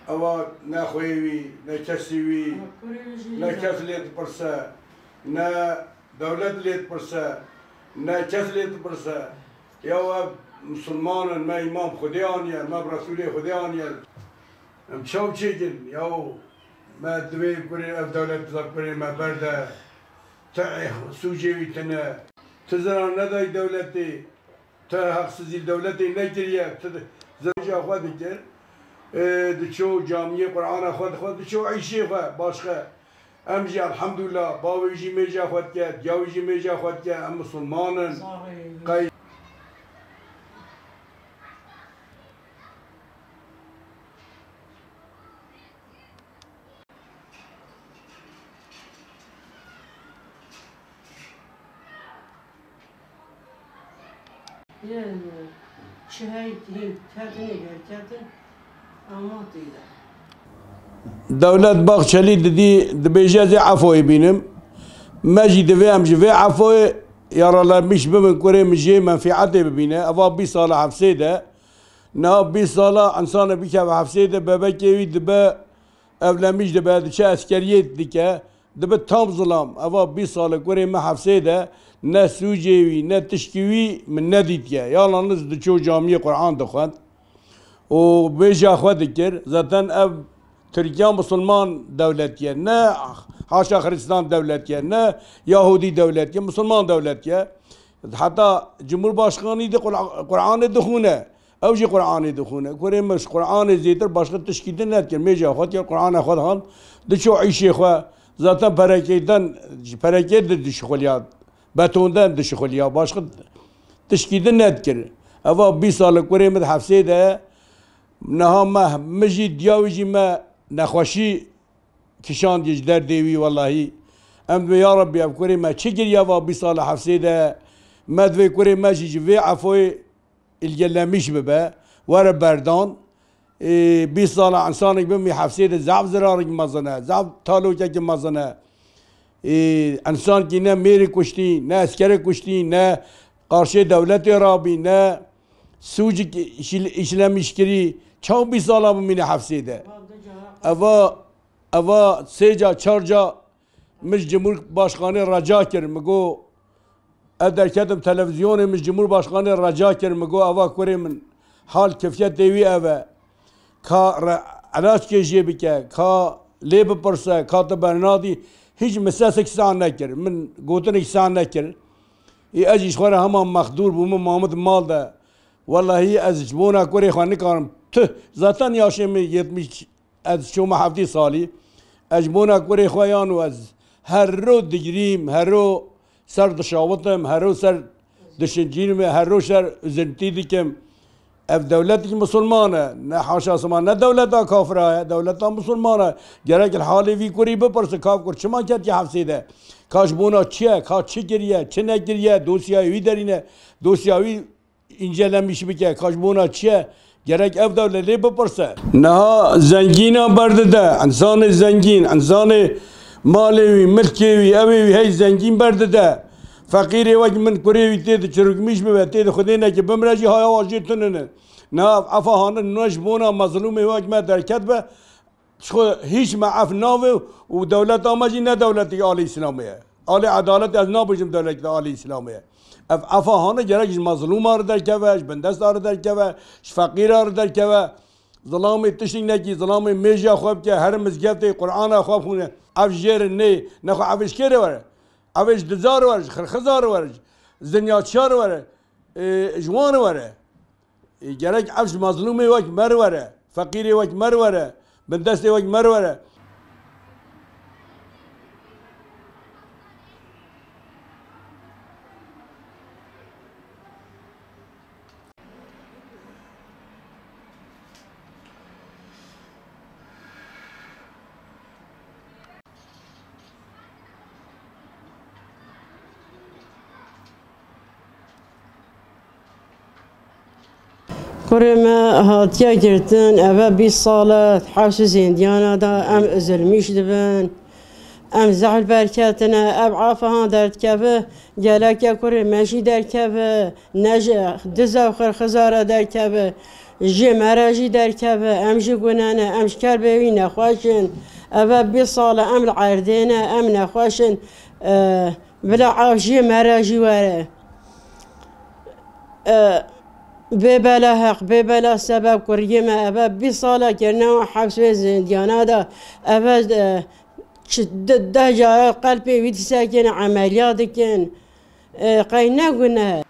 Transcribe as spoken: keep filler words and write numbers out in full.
Ewa ne xweyê wî, ne kesî wî, ne kes lê dipirse, ne dewlet lê dipirse, ne kes lê dipirse. Ya ev misilman in, me îman bi Xwedê aniye, me bi Resûlê Xwedê aniye. Em çav çêkin, ya me divê kurê ev dewlet biza kurê me berde. Ti sûcê wî tine. Ti zirar nedayî dewletê. Te heqsizî li dewletê nekiriye, ti zewca xwe dikir. Ê, diço camiyê Qur'ana xwe dixwe, diço îşê xwe, başqe. Em jî elhamdulillah, bavê wî jî mêja xwe dike, diya wî jî mêja xwe dike, em misilman in. Qey Yên çi hey hîn ketin, ê derketin, ama têde. Dewlet Bahçelî didî, dibêje ez ê efoyê bînim. Me jî divê em ji vê efoyê yaralanmîş bibin, kurê min jê menfîetê bibîne. Eva bîst sala hefsê de. Niha bîst sala insana bikeve hefsê de, bebekê wî dibe, evlenmîş dibe, diçe eskeriyê dike. Dibe tam zilam. Eva bîst sal e kurê me hefsê de ne sûcê wî, ne tişkî wî min nedîtiye. Yalaniz diçû camiyê Qur'an dixwend û bêja xwe dikir. Zaten ev Tirkiya misilman dewletiye. Ne haşa Xristan dewletiye, ne Yahudî dewletiye, misilman dewletiye. Heta Cumhurbaşkanî de Qur-, Qur'anê dixwîne. Ew jî Qur'anê dixwîne. Kurê min ji Qur'anê zêtir başqa tişkî din nedikir. Mêja xwe dikir, Qur'ana xwe dixwend. Diçû îşê xwe, zaten perekêdan, ji perekê de dişixuliya, betondan dişixuliya, başqa tişkî din nedikir. Eva bîst sal e kurê min di hefsê de, niha me, min jî diya wî jî me nexweşî kişandiye ji derdê wî, welahî. Em divê, ya Rebbî, ev kurê me çi kiriye va bîst sala hefsê de, me divê kurê me jî ji vê efoyê îlgelemîş bibe, were berdan. Ê, bîst sala insanek bimî hefsê de zaf zirarek mezin e, zaf talokek mezin e. Ê, insankî ne mêrê kuştî, ne eskerê kuştî, ne qarşê dewletê rabî, ne sûcik îşil-, îşlemîş kirî, çaw bîst sala bimîne hefsê de? Eva Eva sê ca, çar ca min ji Cumhurbaşkanê reca kir. Min got, ev derketim televizyonê, min ji Cumhurbaşkanê reca kir. Min got, eva kurê min, hal kefiyetê wî ev e. Ka re-, elaçkê jê bike, ka lê bipirse, ka tu bernadî, hiç min sesek sah nekir. Min gotinek sah nekir. Ê, ez jî ji xwe re hema mexdûr bûm, min mamit mal de. Wellahî ez ji bona kurê xwe nikarim. Tüh, zaten yaşê min yetmiş, ez çûme heftê salî. Ez ji bona kurê xwe yan û ez her ro digirîm, her ro ser dişawitim, her ro ser dişincînim, her ro ser üzüntî dikim. Ev dewletekî misilman e. Ne haşa sima, ne dewleta kafira ye, dewleta misilman e. Gerek li halê vî kurî bipirsin, ka kur çima ketiye hefsê de? Ka ji bona çi ye? Ka çi kiriye, çi nekiriye? Dosyayê wî derîne. Dosya wî încelemîş bike, ka ji bona çi ye? Gerek ev dewle lê bipirse. Niha zengîna berdide, insanê zengîn, insanê malê wî, milkê wî, evê wî hey zengîn berdide. Feqîrê wek min kurê wî tê di çirûkmîş bibe, tê di Xwedê neke bimre jî haya wa jê tunine. Niha ev efa hanin ne ji bona mezlûmê wek me derket be, Çi xwe hîç me ef nave û dewleta me jî ne dewletê alê Îslamê ye. Alê edalet ez nabêjim dewletê alê Îslamê ye. Ev efa hane gerek ji mezlûma re derkeve, ji bindesta re derkeve, ji feqîra re derkeve. Zilamê tiştî nekî, zilamê mêja xwe bike, here mizgeftê Qur'ana xwe bixwîne. Ev jê re nê, nexwe ev ji kê re were? Ev ji diza re were, ji xirxiza re were, ji zinyaçiya re were, ê, ji wan re were. Ê, gerek ev ji mezlûmê wek me re were, feqîrê wek me re were, bindestê wek me re were. Kurê me hatiye girtin, eve bîst sal e, hewşê zindiyana de em ezilmîş dibin. Em zehf berketine, ev afahan derdikeve, gereke kurê me jî derkeve, ne ji diz ew xirxizara derkeve. Jê me re jî derkeve, em jî gune ne, em ji kerbê wî nexweş in. Eve bîst sal e em li erdê ne, em nexweş in. E, bila ev jê me re jî were. E, bê bela heq, bê bela sebeb kuriyê me, eve bîst sal e kirine wan hepsê zindiyana de. Eve, e, çi de-, deh cara qelpê wî disekine, emeliyat dikin. E, qey ne gune?